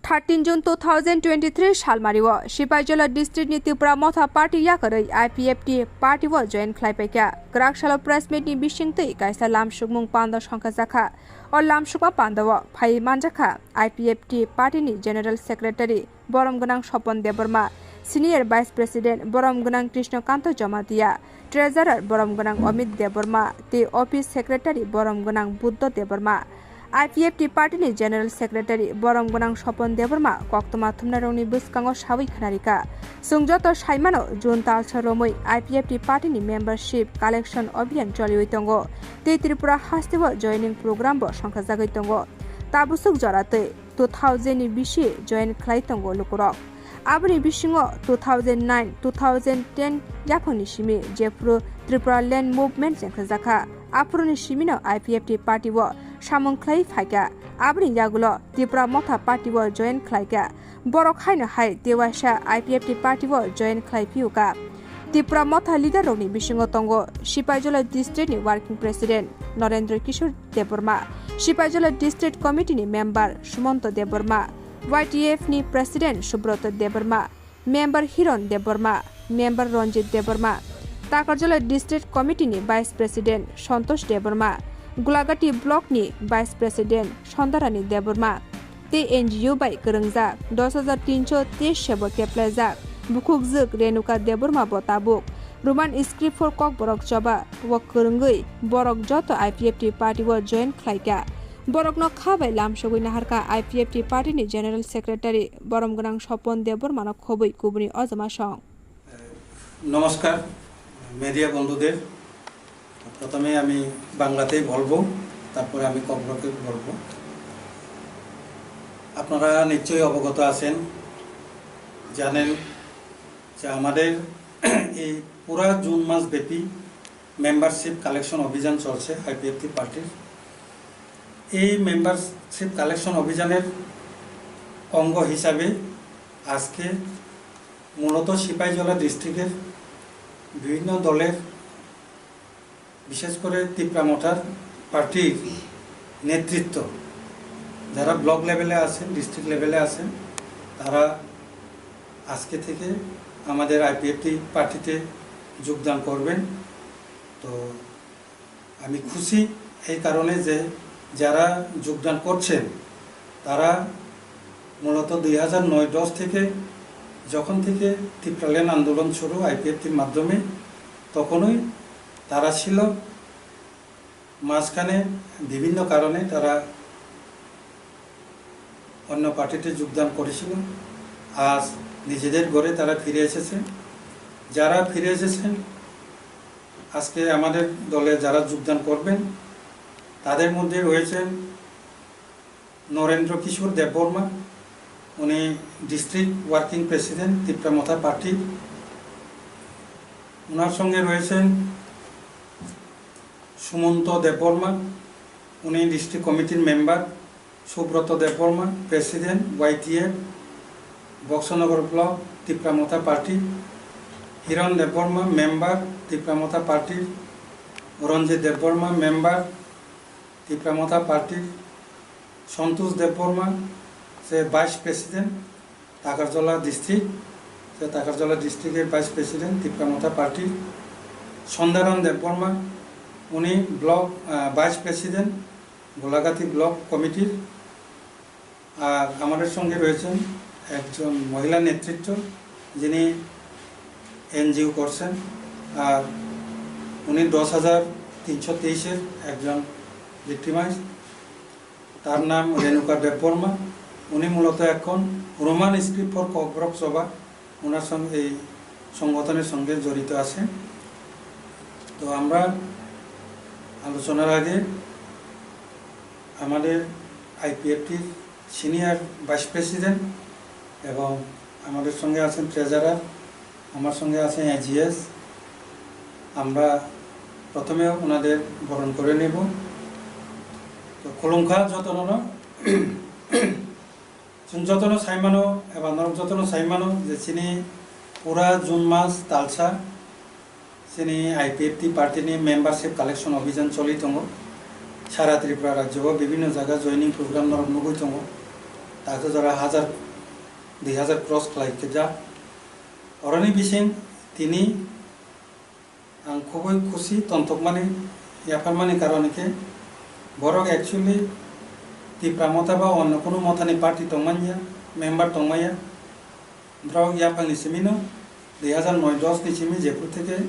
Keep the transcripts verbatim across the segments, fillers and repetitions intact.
Thirteen June two thousand twenty-three salmario Sipaijala district ni Tipra Motha party yakarwi I P F T party o join khlai paikha. Kwrak salo press meet ni bisingtwi kaisa lamsukmung panda songkha jakha. O lamsukma panda o phai manjakha I P F T party ni general secretary borom gwnang Sopon Debbarma, senior vice president borom gwnang Krishnakanto Jamatia, treasurer borom gwnang Amit Debbarma tei office secretary borom gwnang Buddha Debbarma. I P F T party ni general secretary borom gwnang Sopon Debbarma koktwma thumnairokni bwskango sawi khwnarikha. Chwng joto saimano June talsa romwi I P F T party ni membership collection abhiyan choliwi tongo tei Tripura hasteo joining program bo songkhajagwi tongo. Tabusuk joratwi two thousand ni bisi join khlai tongo lukurok. Aboni bisingo two thousand nine, two thousand ten yaphangni simi jephuru Tripura Land Movement chengkhajakha, aphuruni simino I P F T party o samung khlai phaikha. Aboni yagulo Tipra Motha party o join khlaikha. Borok haino hai tewaisa I P F T party o join khlai phiuka. Tipra Motha leader rokni bisingo tongo Sipaijala district ni working president Narendra Kishore Debbarma, Sipaijala district committee ni member Sumanto Debbarma, Y T F ni president Subroto Debbarma, member Hiron Debbarma, member Ranjit Debbarma, Takarjala district committee ni vice president Santosh Debbarma, Gulagati block ni vice president Sondarani Debbarma, tei N G O bai kwrwngjak dos hajar tinso teis sebo keplaijak bukhukjwk Renuka Debbarma bo tabuk Roman script for Kokborok choba o kwrwngwi borok joto I P F T party o join khlaikha. Borokno kha bai lamsogwi naharkha I P F T party ni general secretary borom gwnang Sopon Debbarmano khobwi kubuni ojama song. নমস্কার মিডিয়া বন্ধুদের। প্রথমে আমি বাংলাতেই বলবো, তারপরে আমি ককবরকে বলবো। আপনারা নিশ্চয়ই অবগত আছেন, জানেন যে আমাদের এই পুরা জুন মাস ব্যাপী মেম্বারশিপ কালেকশন অভিযান চলছে আইপিএফটি পার্টির। এই মেম্বারশিপ কালেকশন অভিযানের অঙ্গ হিসাবে আজকে মূলত সিপাহীজলা ডিস্ট্রিক্টের বিভিন্ন দলের, বিশেষ করে তিপ্রা মথার পার্টির নেতৃত্ব, যারা ব্লক লেভেলে আছেন, ডিস্ট্রিক্ট লেভেলে আছেন, তারা আজকে থেকে আমাদের আইপিএফটি পার্টিতে যোগদান করবেন। তো আমি খুশি এই কারণে যে যারা যোগদান করছেন, তারা মূলত দুই হাজার নয় দশ থেকে, যখন থেকে তিপ্রাল্যান্ড আন্দোলন শুরু আইপিএফটির মাধ্যমে, তখনই তারা ছিল। মাঝখানে বিভিন্ন কারণে তারা অন্য পার্টিতে যোগদান করেছিল। আজ নিজেদের ঘরে তারা ফিরে এসেছে। যারা ফিরে এসেছেন, আজকে আমাদের দলে যারা যোগদান করবেন, তাদের মধ্যে রয়েছেন নরেন্দ্র কিশোর দেববর্মা, উনি ডিস্ট্রিক্ট ওয়ার্কিং প্রেসিডেন্ট তিপ্রা মথা পার্টি। ওনার সঙ্গে রয়েছেন সুমন্ত দেববর্মা, উনি ডিস্ট্রিক্ট কমিটির মেম্বার। সুব্রত দেববর্মা, প্রেসিডেন্ট ওয়াইটিএফ, বক্সনগর ব্লক, তিপ্রা মথা পার্টি। হিরণ দেববর্মা, মেম্বার, তিপ্রা মথা পার্টি। রঞ্জিত দেববর্মা, মেম্বার, তিপ্রা মথা পার্টি। সন্তোষ দেববর্মা, সে ভাইস প্রেসিডেন্ট, তাকারজলা ডিস্ট্রিক্ট, সে তাকারজলা ডিস্ট্রিক্টের ভাইস প্রেসিডেন্ট, তিপ্রা মথা পার্টি। সন্ধ্যারাম দেববর্মা, উনি ব্লক, আহ, ভাইস প্রেসিডেন্ট, গোলাঘাটি ব্লক কমিটির। আর আমাদের সঙ্গে রয়েছেন একজন মহিলা নেতৃত্ব, যিনি এনজিও করছেন, আর উনি দশ হাজার তিনশো তেইশের একজন ভিক্টিমাইজ। তার নাম রেণুকা দেববর্মা। উনি মূলত এখন রোমান স্ক্রিপ্ট ফর ককবরক সভা, ওনার সঙ্গে, এই সংগঠনের সঙ্গে জড়িত আছেন। তো আমরা আলোচনার আগে আমাদের আইপিএফটির সিনিয়র ভাইস প্রেসিডেন্ট এবং আমাদের সঙ্গে আছেন ট্রেজারার, আমার সঙ্গে আছেন এজিএস। আমরা প্রথমে ওনাদের বরণ করে নেব। তো খুলুমখা যতননো, chwng jotono saimano eba norok jotono saimano je chini pura June mas talsa chini I P F T party ni membership collection abhijan choli tongo. Sara Tripura rajyo o bibhinno jaga joining program norok nugwi tongo. Takhu jora hazar, dui hazar cross khlai khe jak. Oroni bising tini ang khubui khusi tongthokmani, yapharmani karon khe borok actually Tipra Motha ba onno kunu mothani party tongmanya, member tongmaya. Borok yaphangni simino dui hazar noi dos ni simi jephru theke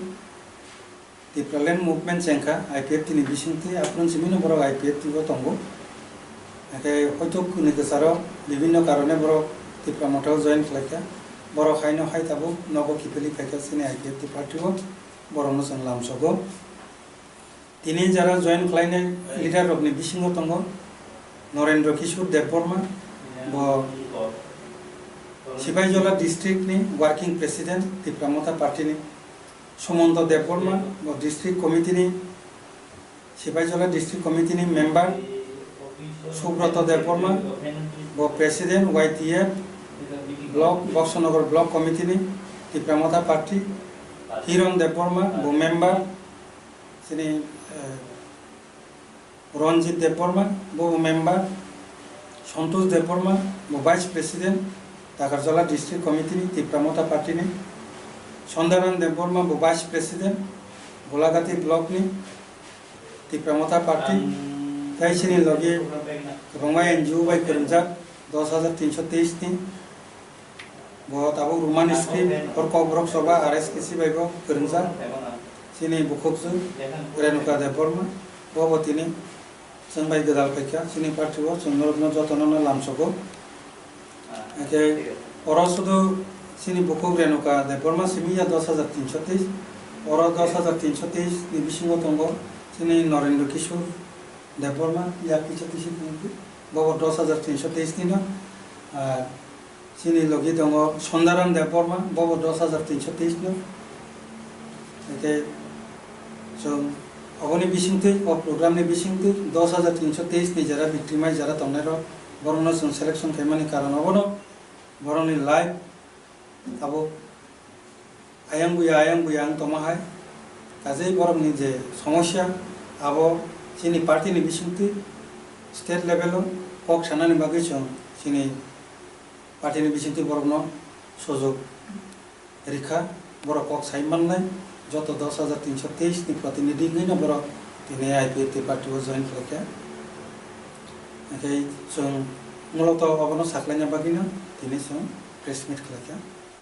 Tipraland movement chengkha I P F T ni bisingtwi, aphuru simino borok I P F T o tongo. Hakhe hoito kwnwi kwcharo bibhinno karone borok Tipra Motha o join khlaikha. Borok haino hai tabuk nogo kiphilwi phaikha chini I P F T party o, borokno chwng lamsogo. Tini jara join khlainai leader rokni bisingo tongo Norendra Kishore Debbarma, bo Sipaijola district ni working president Tipra Motha party ni, Sumonto Debbarma, bo district committee ni, Sipaijola district committee ni member, Subroto Debbarma, bo president Y T F block, Boksonogor block committee ni Tipra Motha party, Hiron Debbarma, bo member, chini, eh, Ranjit Debbarma, bo member, Santosh Debbarma, bo vice president, Takarjala district committee ni, Tipra Motha party ni, Sondaran Debbarma, bo vice president, Golagati block ni, Tipra Motha party, tei chini logi kwbangma N G O bai kwrwngjak, dos hajar tinso teis ni, bo tabuk Roman script, hor Kokborok Soba, R S K C bai bo kwrwngjak. Chini bukhukjwk Renuka Debbarma, bo bo tini chwng bai gwdal phaikha, chini party o chwng norokno jotono no lamsogo. Hakhe oro sudu chini bukhuk Renuka Debbarma simi ya dos hajar tinso teis, oro dos hajar tinso teis ni bisingo tongo chini Norendra Kishore Debbarma, ya kisa tisi tongkhe, bo bo dos hajar tinso teis ni no, ah, Chini logi tongo Sondaram Debbarma, bobo dos hajar tinso teis no. Eke chwng oboni bisingtwi, o program ni bisingtwi dos hajar tinso teis ni jara victim ai jara tongnai rok, borokno chwng selection khaimani karon obono, borokni life abo ayang buya, ayang buya wng tongma hai. Kajei borokni je somosya, abo chini party ni bisingtwi state level o kok sanani bagwi chwng chini party ni bisingtwi borokno sujok rikha, borok kok sai mannai, joto dos hajar tinso teis ni protinidhi wngwi no borok tini I P F T party o join khlaikha. Hwnkhe chwng muloto obono saklaina bagwino tini chwng press meet khlaikha.